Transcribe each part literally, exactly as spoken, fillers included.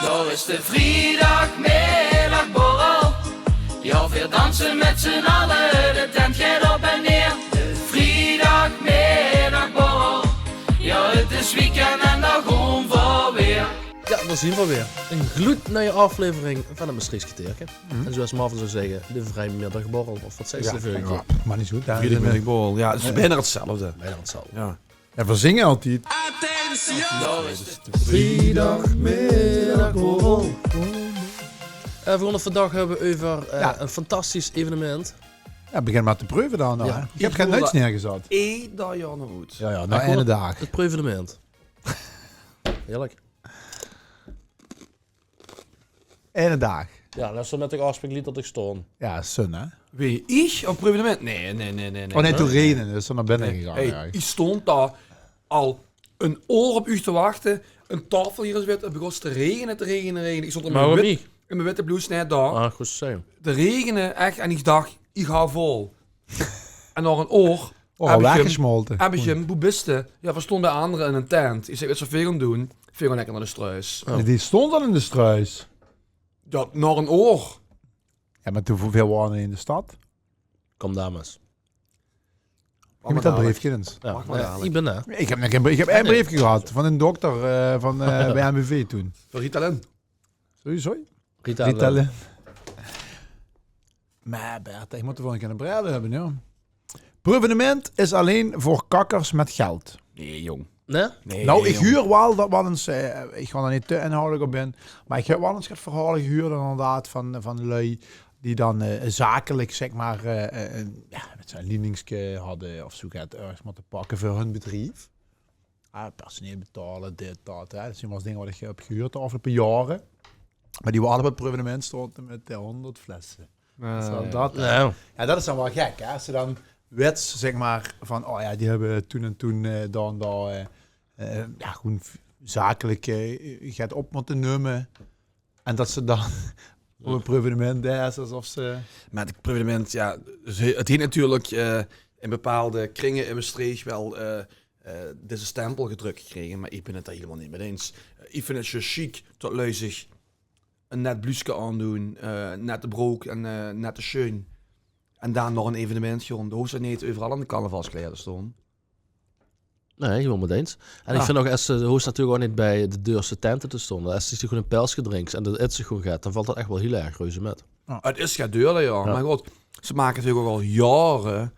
Dao is de vriedagmiddagborrel. Ja, veer danse mèt z'n alle, de tent geit op en neer. De vriedagmiddagborrel. Ja, 't is weekend en dao goon veer weer. Ja, dao zien veer weer. Ein gloednui aflevering vaan 't Mestreechs Kerteerke. En zoewie Marvin zouw zègke, de vriemiddigborrel, of wat zag ze de veurige kier? Vriemiddigborrel, ja, 't is bijna 'tzelfde. Bijna 'tzelfde. Ja. En veer zinge altied. Vriemiddigborrel. Eh, veer goon 't vaandaog höbbe euver eh, ein fantastisch evenemint. Ja, begin mer te preuve daan. Iech höb gein nuits neergezat. Eder jaor nog good. Ja, ja, nao eine daag. 't Preuvenemint. Heerlek. Eine daag. Ja, dat is zoe mèt de aofspeeklied tot iech stoon. Ja, zon, hè? Wee, iech? Op preuvenemint? Nee, nee, nee, nee. Oh nee, toen regende, dus daan bin iech gegaange. Hey, iech stoon dao al ein oor op uuch te wachte. Ein taofel hei is wit, 't begós te regene, te regene, regene. Iech stoon in mien witte bloes net dao. Ah, good zègke. Te regene, ech. En iech dach, iech haw vol. En nao ein oor Oh, al weggesmolte. Höb iech 'm, boe bis te? Ja, veer stoon bij andere in ein tent. Iech zègk, wèts te wat veer goon doen? Veer goon lekker nao de struis. Die stoon al in de struis. Ja, nao ein oor. Ja, meh toen, veer wore in de stad. Kom, dames. Iech höb dat breefke ins. Ja, iech bin dao. Iech höb, iech höb ein breefke gehad vaan 'ne dokter eh, vaan eh, bij M B V toen. Ritalin. Sowieso. Ritalin. Meh Bert, iech moot 't vaan 'ne breide höbbe, ja. Preuvenemint is allein veur kakkers mèt geld. Nee, jong. Nee? Nee, Nou, nee, iech jong. huur wel dat wel ins, eh, iech gaon dao neet te inhoudelik op in, meh iech höb wel ins get verhaole gehuurd inderdaad vaan, vaan lui die daan eh, zakelek, zeg mer, eh, eh, ein, ja, wèts te, ein lieningske hadde of zoe get örges mote pakke veur hun bedrief. Ah, personeel betaole, dit, dat, hè. Dat zien wel ins dinger wat iech höb gehuurd de aofgeloupe jaore. Meh die wore allemaol op 't Preuvenemint stoonte mèt de hoonderd flesse. Dus daan dat, Ja. Ja, dat is daan wel gek, hè. Es te daan wèts, zeg mer, vaan, oh ja, die höbbe toen en toen eh, daan, daan eh, eh, ja, gewoen zakelek eh, get op mote numme. En dat ze daan op 't Preuvenemint dao is, esof ze... Meh 't Preuvenemint, ja, 't heet natuurlek eh, in bepaolde kringe in Mestreech wel eh, eh, dezen stempel gedrök gekrege, meh iech bin 't dao hielemaol neet mèt ins. Eh, iech vin 't zoe sjiek tot lui ziech ein net bluuske aondoen, eh, nette brook en eh, nette sjeun. En daan nao ein evenemint goon. De hoofs neet euveral in de carnavalskleier te stoon. Nee, hielemaol mèt ins. En iech vin ouch, es te, de hoofs natuurlek ouch neet bij de deurste tente te stoon. Es te gewoen ein pilske drinks en dat its gewoen get, daan vèlt dat ech wel hiel erg reuze mèt. 't Is get deurder, ja. Meh good, ze make natuurlek ouch al jaore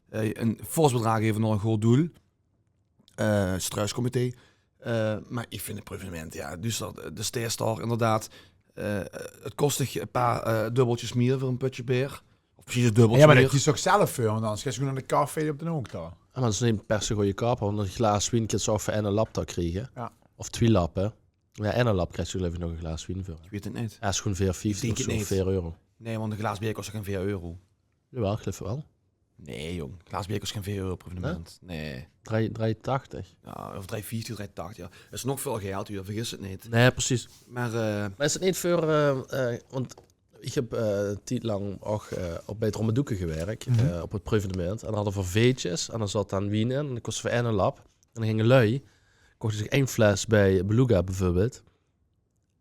eh, ein fors bedraag eve nao ein good doel. Eh, struiscomité. Eh, meh iech vin 't Preuvenemint, ja, dus dat, de steis dao inderdaad. Eh, 't Kos diech ein paar eh, dubbeltsjes mie veur ein pötsje beer. Of percies ein dubbeltsje mie. Ja, meh dat is toch zelf veur, want anders geis te gewoen nao de café op d'n hook dao. Ja, meh dat is neet per se goojekaop, want ein glaas wien kins te ouch veur eine lap dao kriege. Ja. Of twie lappe. Ja, eine lap kriegs te geluif iech nog ein glaas wien veur. Iech weit 't neet. Ja, is gewoen veer vieftig of zoe, veer euro. Nee, want ein glaas beer kos gein veer euro. Jawaal, iech geluif 't wel. Nee, jong. Glaas beer kos gein veer euro op Preuvenemint. Nee. Drei, drei tachtig. Ja, of drei vieftig, drei tachtig. Ja. Dat is nog väöl geld, huur. Vergis diech neet. Nee, percies. Meh eh, meh is 't neet veur eh, eh, want iech höb eh, tied laank ouch eh, op bij 't Rom en Doeke gewèrk, eh, op 't Preuvenemint. En daan hadde veer veetsjes en dao zaot daan wien in. En dat kos veur eine lap. En daan ginge lui, kochte ziech ein fles bij Beluga beveurbeeld.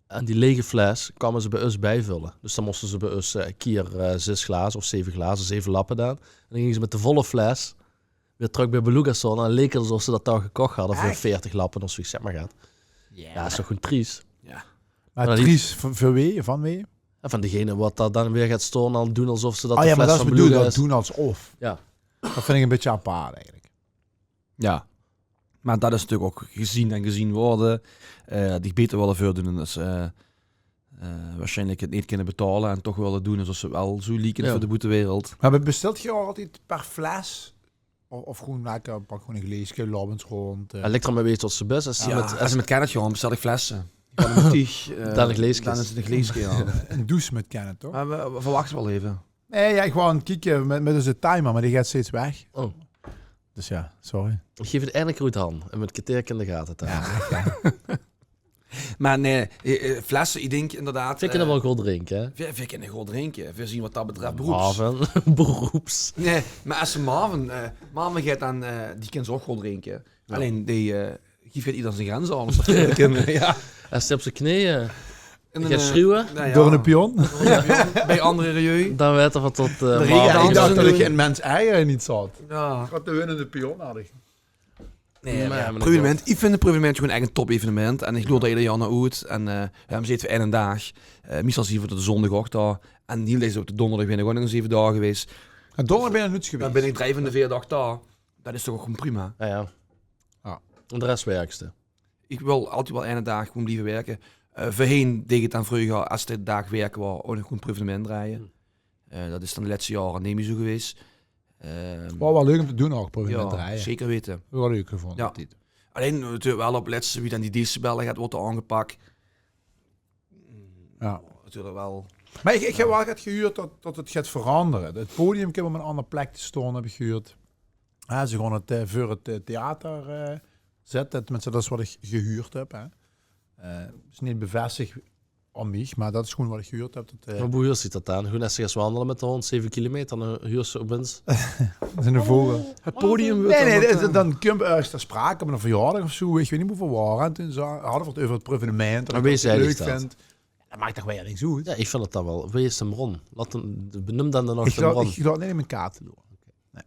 En die lege fles kaome ze bij us bijvölle. Dus daan mooste ze bij us eh, kier eh, zes glaze of zeve glaze, zeve lappe daan. En daan ginge ze mèt de volle fles weer trök bij Beluga stoon. En daan leke ze esof ze dat dao gekoch hadde veur veertig lappe of zoe, iech zègk mer get. Ja, dat is toch gewoen tries. Ja. Meh tries vaan, vaan wee? Vaan wee? Ja, vaan degene wat dao daan weer geit stoon en doen esof ze dat... Oh de ja, meh fles dat is vaan bedoel, Beluga dat is. Doen esof. Ja. Dat vin iech ein bitsje apaart eigelek. Ja. Meh dat is natuurlek ouch gezeen en gezeen weure. Eh, diech beter wèlle veurdoen es eh, eh, waarsjijnlek 't neet kinne betaole en toch wèlle doen esof ze 't wel zoe lieke veur de boetewereld. Meh bestèlt geer altied per fles? Of, of gewoen lekker, pak gewoen ein gleeske, lap ins roond eh. Ja, ligk d'r mer wie tot ste bis. Es te mèt, es te mèt Kenneth goon, bestel iech flesse. Daan ein gleeske. Daan is 't ein gleeske, ja. Ein douche mèt Kenneth, toch? Meh veer verwachte wel eve. Nee, ja, iech wouw aon 't kieke mèt, mèt oonze timer, meh dee geit steeds weg. Oh. Dus ja, sorry. Iech geef 't eine kier oet de han en mèt 't kerteerke in de gate te hawwe. Meh nee, eh, eh, flesse, iech dink inderdaad... Veer kinne eh, wel good drinke, hè? Veer, veer kinne good drinke. Veer zien wat dat betröf beroeps. Marvin, beroeps. Nee, meh es Marvin, eh, Marvin geit daan, eh, dee kin ouch good drinke. Ja. Allein dee eh, Kief get ieder zien grens aan, of dat kinne. Ja. Hae steit op zien knee. En, eh, sjrieuwe. Door 'ne pion. Bij andere rieje. Dan weite v'r tot, eh, de rieje. Ja, ich dach dat ich in mens eier neet zaot. Ja. Wat de winnende pion had ich. Nee, maar ja, Preuvenemint, ich vind 't Preuvenemint gewoon ech 'n top-evenemint. En ich loer dao eder jaor nao oet. En, eh, v'r höbbe 'm zeet veur eine daag. Eh, meistal zien v'r tot de zóndig ouch dao. En hiel dèks op de dónderdig bin ich ouch nog zeve daag gewaes. En dónderdig bin ich nog noets gewaes. Dan bin ich drei van de veer daag dao. Dat is toch ouch gewoon prima. Ja, ja. En de res wirks te? Ich wil altied waal eine daag gewoon blieve wirke. Eh, veurheen deeg ich 't dan vreuger, es de daag wirke waor, ouch nog gewoon Preuvenemint drejje. Eh, dat is dan de lèste jaore neet mie zoe gewaes. Ehm, Waor waal leuk um te doen ouch, Preuvenemint drejje. Zeker weite. Waal leuk gevónje, altied. Allein natuurlik waal op 't lèste wie dan die decibelle get weurt aangepak. Ja. Natuurlik waal. Maar ich, ich höb waal get gehuurd tot, tot 't geit verangere. 't Podium kump op 'n anger plek te staon, höb ich gehuurd. Ja, ze gaon 't, eh, veur 't, eh, theater, eh, zitte. Tenminste, dat is wat ich gehuurd höb, hè. Eh, is neet bevestig door mich, maar dat is gewoon wat ich gehuurd höb. Dat, eh, Maar wie huurs te dat dan? Gewoon es te geis wandele mit de hóndj, zeve kilometer, dan huurs te opins... Dat is 'ne vogel. 't Podium weurt... Nee, nee, dan, dan kump örges ter sprake op 'ne verjaordag of zoe. Ich weit neet boe v'r waore. En toen za-, hadde v'r 't euver 't Preuvenemint. En wie zag ich dat? Dat maak toch weer niks oet. Ja, ich vind 't dan waal. Wie is de bron? Laot 'm, benoem dan de nog de bron. Ich laot 't neet in mien kaarte loere. Nee.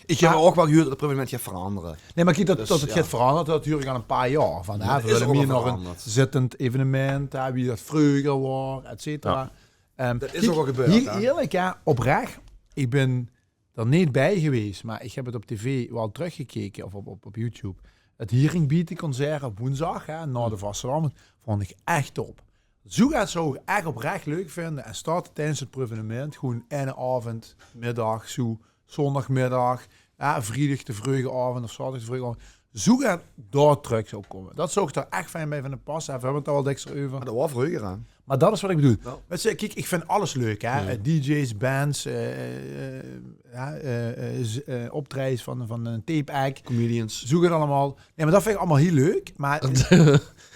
Ich höb ouch waal gehuurd tot 't Preuvenemint geit verangere. Nee, maar kiek, tot 't geit verangere, dat huur ich al 'n paar jaor. Van, hè, v'r wille mie nao 'n zittend evenemint, hè, wie dat vreuger waor, et cetera. Ehm, dat is ouch al gebeurd, hè? Hiel eerlik, hè, oprech, ich bin d'r neet bij gewaes, maar ich höb 't op tv waal trökgekeke of op, op, op YouTube. 't Hieringbiete-concert op woensdag, hè, nao de vastelaovend, vónj ich ech top. Zoe get zou ich ech oprech leuk vinde. En start tiedes 't Preuvenemint, gewoon eine aovend, middag, zoe, zóndagmiddag, ja, vriedig de vreuge aovend of zaoterdig de vreuge aovend. Zoe get dao trök zou kómme. Dat zou ich dao ech fijn bij vinde passe. En v'r höbbe 't dao waal dèks euver. Maar dat waor vreuger, hè? Maar dat is wat ich bedoel. Ja. Weits te, kiek, ich vind alles leuk, hè. Eh, dj's, bands, eh, eh, ja, eh, eh, z-, eh, optraejes van, van 'n tape act. Comedians. Zoe get allemaol. Nee, maar dat vind ich allemaol hiel leuk. Maar,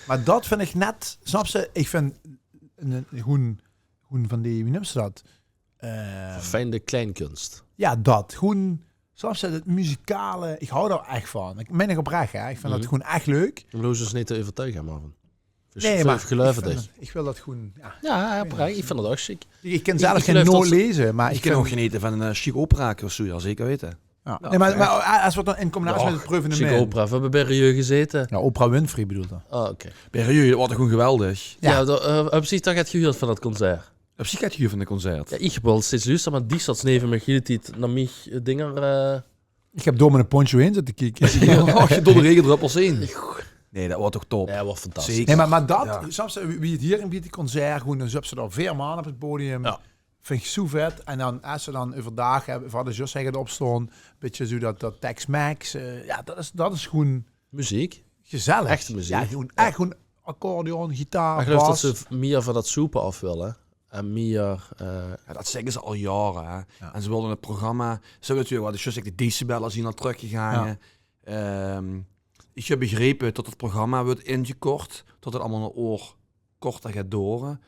maar dat vind ich net, snaps te? Ich vind 'n, 'n, gewoon, gewoon van die, wie neume ze dat? Eh, Verfijnde kleinkunst. Ja, dat. Gewoon, snaps te, 't muzikale. Ich hou dao ech van. Ich mein 't oprech, hè. Ich vind dat gewoon ech leuk. Dan hoof ze dus neet te euvertuige, Marvin. Dus... Nee, maar ich wil dat gewoon, ja. Ja, ja, oprech. Ich vind dat ouch sjiek. Ich kin zelf gein noot leze, maar ich kin ouch genete van 'n, eh, sjiek operaatje of zoe, ja, zeker weite. Ja. Nee, maar, maar es v'r 't dan in combinatie mit 't Preuvenemint. Sjiek opera. V'r höbbe bij Rieu gezete. Ja, Oprah Winfrey bedoel ich dan. Ah, oké. Bij Rieu, dat waor toch gewoon geweldig. Ja, ja, dat, eh, höbs te toch get gehuurd van dat concert? Höbs te get gehuurd van dat concert? Ja, ich höb waal steeds luuster, maar die zaot neve mich hiel de tied nao mich, eh, dinger, eh, Ich höb door miene poncho heen zitte kieke. Och, door de regendröppels heen. Nee, dat waor toch top. Ja, waor fantastisch. Zeker. Nee, maar, maar dat, snaps te, wie, wie 't Hieringbiete-concert, gewoon, dan höbs te dao veer man op 't podium. Ja. Vind ich zoe vet. En dan, es ze dan euverdaag höbbe, v'r hadde zjus zègke opstaon, bietje zoe dat, dat Tex-Mex, eh, ja, dat is, dat is gewoon muziek. Gezellig. Echte muziek. Ja, gewoon, ech gewoon accordeon, gitaar, bas. Maar ich geluif tot ze mie van dat zoepe aaf wille. En mie, eh, ja, dat zègke ze al jaore, hè. Ja. En ze wille 't programma, ze höbbe natuurlik waal, dus zjus, de decibelle zien al trökgegange. Ja. Ehm, ich höb begrepe tot 't programma weurt ingekort, tot 't allemaol 'n oor korter geit dore.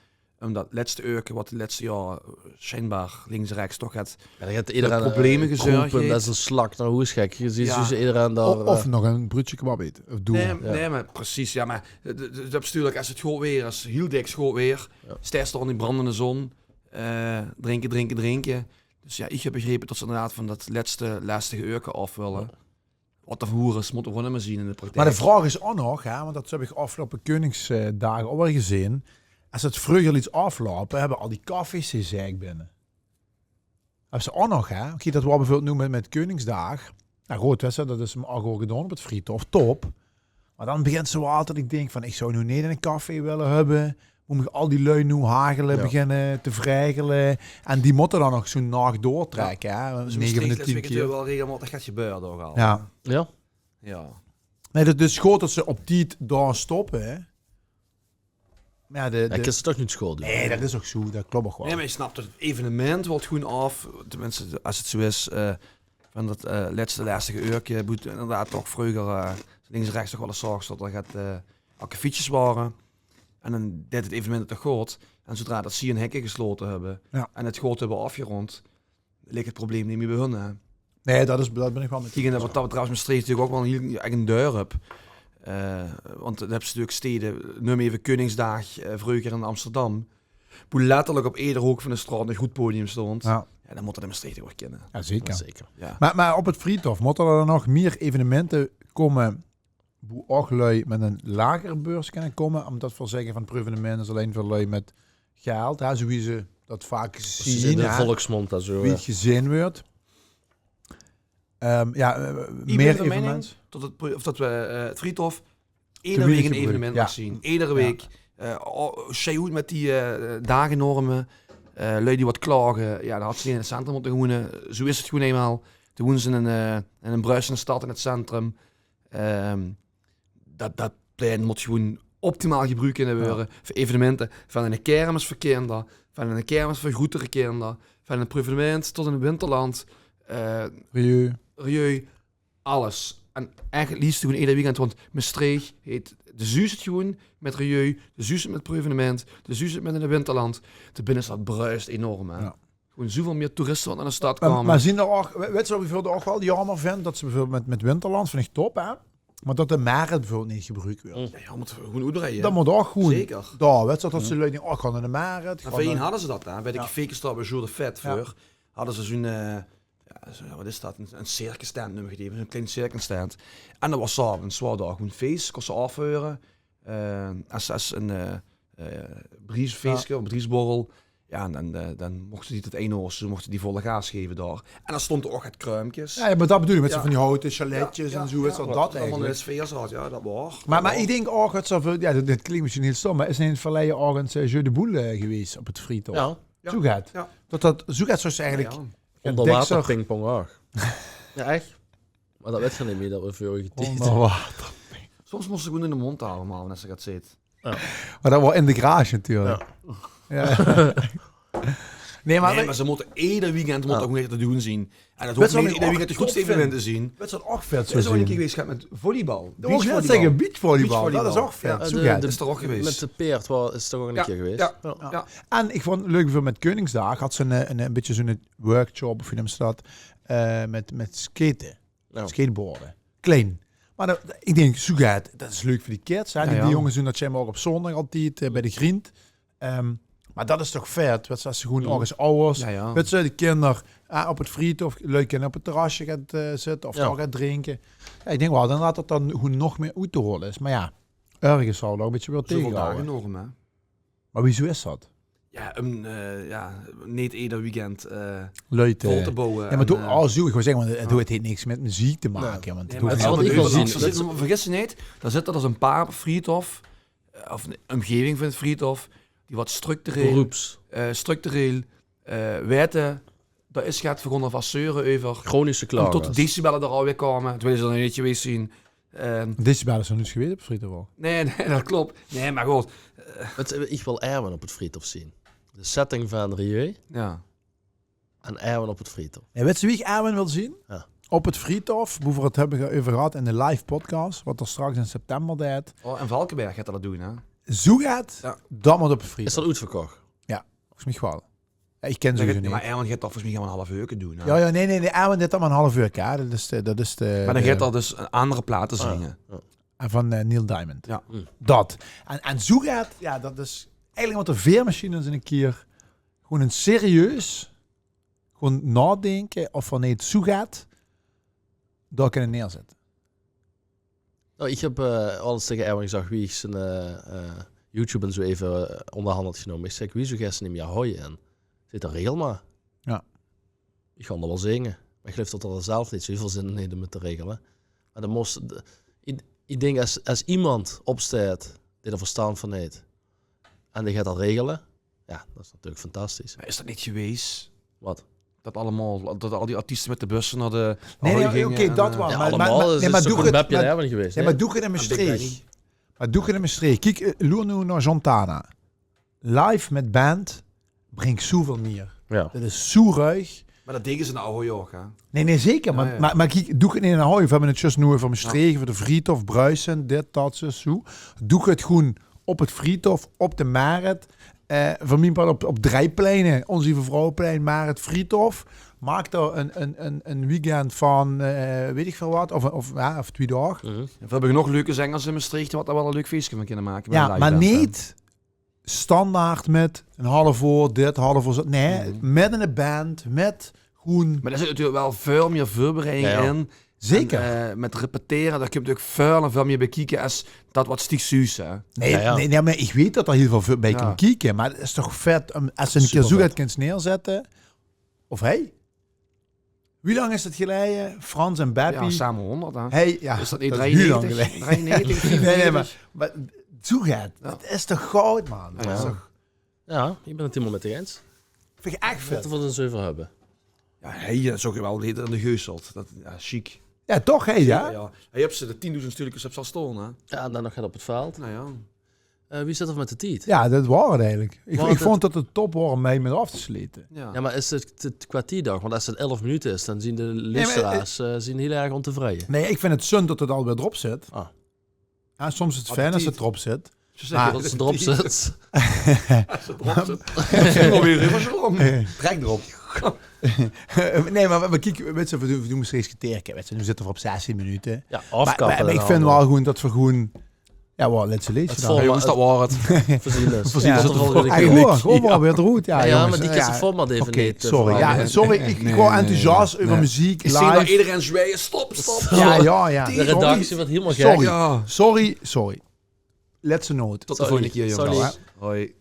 Umdat 't lèste eurke, wat de lèste jaore, eh, sjijnbaar links en rechs toch get, ja, dan geit ederein, eh, probleme gezörg. Dat is 'n slak nao hoes gek. Ge ziet dus ederein dao, of, eh, nog 'n bruudsje kebab ete. Of doen. Nee, nee, maar precies, ja, maar, eh, de, de, dat is natuurlik, es 't good weer is, hiel dèks good weer, steis te dao in die brandende zon, eh, drinke, drinke, drinke. Dus ja, ich höb begrepe tot ze inderdaad van dat lèste lestige eurke aaf wille. Wat d'r veur is, mótte v'r gewoon mer zien in de praktijk. Maar de vraog is ouch nog, hè, want dat höb ich aafgeloupe Keuningsdaag ouch waal gezeen. Es 't vreuger liets aafloupe, höbbe al die cafés die zeik binne. Höbbe ze ouch nog, hè? Kiek, dat waor beveurbeeld noe mit, mit Keuningsdaag. Nou good, weits te, dat is um ach oor gedaon op 't Vriethof, top. Maar dan begint zoe waal tot ich dink van, ich zou noe neet in 'n café wille höbbe. Mót mich al die lui noe hagele, beginne te vregele. En die mótte dan nog zoe'n nach doortrèkke, hè. Nege van de tien kier. Waal regelmaotig get gebeurt ouch al. Ja. Ja. Nee, dat is good tot ze op tied dao stoppe, hè. Maar ja, de, de... Ja, kins te toch neet sjold doen. Nee, dat is ouch zoe, dat klop ouch waal. Nee, maar ich snap dat 't evenemint wilt gewoon aaf, tenminste, es 't zoe is, eh, van dat, eh, lèste lestige eurke, boe 't inderdaad toch vreuger, eh, links en rechs toch waal ins zaogs tot d'r get, eh, akkefietjes waore. En dan deit 't evenemint 't toch good. En zoedra dat zie hun hekke geslote höbbe en 't good höbbe aafgerónd, lik 't probleem neet mie bij hun, hè. Nee, dat is, dat bin ich waal mit... Kiek, en wat dat betröf is Mestreech natuurlik ouch waal 'n hiel, ech 'n dörp. Eh, want dan höbs se natuurlek stede, num eve Keuningsdaag, eh, vreuger in Amsterdam, boe letterlek op eder hook vaan de straot e good podium stoont. Jao. Jao, daan moot dat in Mestreech ouch kinne. Jao, zeker. Jao, zeker. Jao. Meh, meh op 't Vriethof, mote dao daan nog mie evenemente koume boe ouch lui mèt 'n lager beurs kinne koume, umtot v'r zègke vaan 't Preuvenemint is allein veur lui mèt geld, hè, zoe wie ze dat vaak zien, in de volksmond, dat zoe, wie 't gezeen weurt. Ehm, jao, eh, mie evenemente. Tot 't Preu-, of tot v'r, eh, 't Vriethof eder week e evenement maag zien. Eder week. Eh, o, sjei oet mèt die, eh, daag enorme. Eh, lui die wat klage, jao, daan had ze neet in 't centrum mote woene. Zoe is 't gewoen einmaol. Daan woene ze in 'n, eh, in 'n bruisende stad in 't centrum. Ehm, dat, dat plein moot gewoen optimaal gebruuk kinne weure veur evenemente vaan 'n kermis veur kinder, vaan 'n kermis veur groetere kinder, vaan 't Preuvenemint tot in 't Winterland, eh, Rieu. Rieu, alles. En eigelek 't leefste gewoen eder weekend, want Mestreech heet, de zuus 't gewoen mèt Rieu, de zuus 't mèt Preuvenemint, de zuus 't mèt in 't Winterland. De binnestad bruist enorm, hè. Jao. Gewoen zoeväöl mie toeriste wat nao de stad koume. Meh zien d'r ouch, we-, weits te wat iech beveurbeeld ouch wel jaomer vin? Dat ze beveurbeeld mèt, mèt Winterland, vin iech top, hè? Meh tot de Merret beveurbeeld neet gebruuk weurt. Jao, jao, moot gewoen oetbreie. Dat moot ouch gewoen. Zeker. Dao, weits te, tot ze lui dinke, oh, iech gaon nao de Merret. Veurheen hadde ze dat, hè? Bij de Café Kasteel bij Jules de Vet veur. Hadde ze zoe'n, eh, jao, zoe, wat is dat? 'n, 'n circustent, num iech 't eve. Zoe'n klein circustent. En dat waor 's aoves, waor dao gewoen fees, kós ze aofheure. Eh, es, es 'n, eh, eh, bedriefsfeeske, 'n bedriefsborrel. Jao, en daan, eh, daan mochte die tot ein oor, ze mochte die volle gaas geve dao. En dao stoonte ouch get kruimkes. Jao, meh dat bedoel iech, mèt zoe vaan die houte chaletjes en zoe, is dat eigelek. Allemaol 'n sfeer zaot, jao, dat waor. Meh, meh iech dink ouch, 't zal veur, jao, dit, dit klink mesjiens hiel stom, meh is neet verleie ouch 'n, eh, jeu de boules, eh, gewees op 't Vriethof? Jao. Zoe get. Jao. Dat, dat, zoe get zoewie eigelek. Jao, jao. Oonder water pingpong ouch. Jao, ech. Meh dat weits te neet mie, dat weurt veur getied. Oonder water. Soms mós te gewoen in de mond hawwe, Marvin, es te get zeet. Jao. Meh dat waor in de garage natuurlek. Jao. Nein, meh, nein, meh ze mote eder weekend mote gewoen get te doen zien. En dat hoof neet eder weekend de groetste evenemente te zien. Weits te wat iech ouch vet zouw zien? Iech bin ouch 'ne kier gewees mèt volleybal. Beachvolleybal. Beachvolleybal. Dat is ouch vet. Jao, zoe get. Is toch ouch gewees? Mèt de peerd, is toch ouch 'ne kier gewees? Jao. En iech voont 't leuk, veur mèt Keuningsdaag had ze 'n, 'n, 'n bitteke zoe'n workshop, of wie neump ze dat, eh, mèt, mèt skate. Jao. Skateboarde. Klein. Meh dat, iech dink, zoe get, dat is leuk veur die kids, hè. Jao, jao. Die, die jonges doen dat sjijnbaar ouch op zoondag altied, eh, bij de Grient. Ehm, meh dat is toch vet, weits te, es ze gewoen ouch es awwers, weits te, de kinder, eh, op 't Vriethof, lui kinne op 't terrasje goon, eh, zitte of toch goon drinke. Jao, iech dink wel, daan dat 't daan gewoen nog mie oet te hole is. Meh jao, örges zal 't ouch e bitteke wel tegenhawwe. Zoeväöl daag enorm, hè? Meh wiezoe is dat? Jao, um, eh, jao, neet eder weekend, eh, lui te, vol te bouwe. Jao, meh en, doe, eh, oh, zoe, iech wouw zègke, want 't, 't heet niks mèt meziek te make, want 't hoof neet. Meh vergis diech neet, dao zitte dus 'n paar op 't Vriethof, eh, of 'n umgeving vaan 't Vriethof, die wat structureel, eh, structureel, eh, weite, dao is get, v'r goon d'r vas zeure euver. Chronische klages. Umtot de decibelle d'r alweer koume. Terwijl ze d'r neet gewees zien. Ehm, decibelle is nog noets gewees op 't Vriethof. Nein, nein, dat klop. Nein, meh good. Weits te, iech wèl Erwin op 't Vriethof zien. De setting vaan Rieu. Jao. En Erwin op 't Vriethof. Jao, weits te wie iech Erwin wèl zien? Jao. Op 't Vriethof, boe v'r 't höbbe euver gehad in de live podcast, wat 'r straks in september deit. Oh, in Valkeberg geit 'r dat doen, hè? Zoe get, dat moot op 't Vriethof. Is dat oetverkoch? Jao, volges miech wel. Jao, iech kin ze neet. Meh Erwin geit dat volges miech wel 'n haaf eurke doen, hè? Jao, jao, nein, nein, nein, Erwin deit dat mer 'n haaf eurke, hè. Dat is de, dat is de, meh daan geit 'r dus 'n aander plaat zinge. Jao. En vaan, eh, Neil Diamond. Jao. Dat. En, en zoe get, jao, dat is eigelek wat de veermachine ins 'ne kier gewoen 'n serieus, gewoen naodinke of v'r neet zoe get dao kinne neerzètte. Noe, iech höb, eh, al ins tege Erwin gezag, wie iech zien, eh, eh, YouTube en zoe eve, eh, oonder hand had genome. Iech zègk: "Wiezoe geis te neet mie ahoie in?" Zeet 'r: "Regel mer." Jao. Iech gaon d'r wel zinge. Meh iech geluif tot 'r zelf neet zoe hiel väöl zin in heet um 't te regele. Meh daan mós, de, iech, iech dink es, es iemes opsteit dee d'r verstand vaan heet en dee geit dat regele, jao, dat is natuurlek fantastisch. Meh is dat neet gewees? Wat? Dat allemaol, dat al die artieste mèt de busse nao de Ahoy ginge en, eh, jao, allemaol, meh, meh, meh doe 't, meh, jao, meh doe 't in Mestreech. Meh doe 't in Mestreech. Kiek, eh, loer noe nao Jontana. Live mèt band bringk zoeväöl mie. Jao. Dat is zoe ruig. Meh dat dege ze in Ahoy ouch, hè? Nein, nein, zeker. Meh, meh, meh kiek, doe 't in Ahoy. V'r höbbe 't zjus noe euver Mestreech, euver de Vriethof, bruisend, dit, dat, zus, zoe. Doe 't gewoen op 't Vriethof, op de Merret. Eh, van mien part op, op drei pleine. Ons Lieve Vrouweplein, Merret, Vriethof. Maak dao 'n, 'n, 'n, 'n weekend van, eh, weet ich väöl wat. Of, of, jao, of twie daog. En veer höbbe genóg leuke zengers in Mestreech wat dao waal e leuk fieëske van kinne make. Jao, meh neet standaard mèt 'n haaf oor dit, haaf oor zo. Nein, mèt 'n band, mèt gewoen... Meh dao zit natuurlek waal väöl mie veurbereiding in. Zeker. En, eh, mèt repetere, dao kump natuurlek väöl en väöl mie bie kieke es dat wat Stieg zuus, hè. Nein, nein, nein, meh ich weet dat dao hiel väöl veur-, bie kump kieke. Meh 't is toch vet um, es ze 'ne kier zoe get kins neerzètte. Of hey, wie lang is 't geleie? Frans en Beppie. Jao, same hóngerd, hè. Hey, jao, is dat neet drei-, drei-negentig? Nein, nein, meh, meh zoe get. Dat is toch goud, man. Dat is toch... Jao, ich bön 't hielemaol mèt dich eins. Vind ich ech vet. Wat v'r 'n zeuver höbbe. Jao, hey, dat is ouch waal beter in de Geuselt. Dat, jao, sjiek. Jao, toch, hè, jao? Hey, höbs se de tiendoezend stökskes op zal stoon, hè? Jao, en daan nog get op 't veld. Nou jao. Eh, wie zit 't mèt de tied? Jao, dat waor 't eigelek. Ich, ich vónj dat 't top waor um hei mèt aof te slete. Jao, meh is 't, 't kwartier daan? Want es 't elf minute is, daan zien de luusteraars, eh, zien hiel erg óntevreie. Nein, ich vind 't zund dat 't alweer drop zit. Jao, soms is 't fijn es 't drop zit. Meh es 't drop zit. Trek drop. Nein, meh, meh kiek, wèts se, veer doen, veer doen mesjiens get tèrke, wèts se, noe zitte veer op zestien minute. Jao, aofkappe. Meh ich vind waal gewoen dat veer gewoen, jao, waal, lètste leedje daan. Jónges, dat waor 't. Verzien is. Jao, gewoen, gewoen weer d'roet. Jao, jónges. Meh die kins 't format eve neet... Sorry, jao, sorry, ich, ich waor enthousiast euver meziek, live. Ederein zwaaie, stop, stop. Jao, jao, jao. De redactie weurt hielemaol gek. Sorry, sorry, sorry. Lètste noot. Tot de volgende kier, jónges. Sorry. Hoi.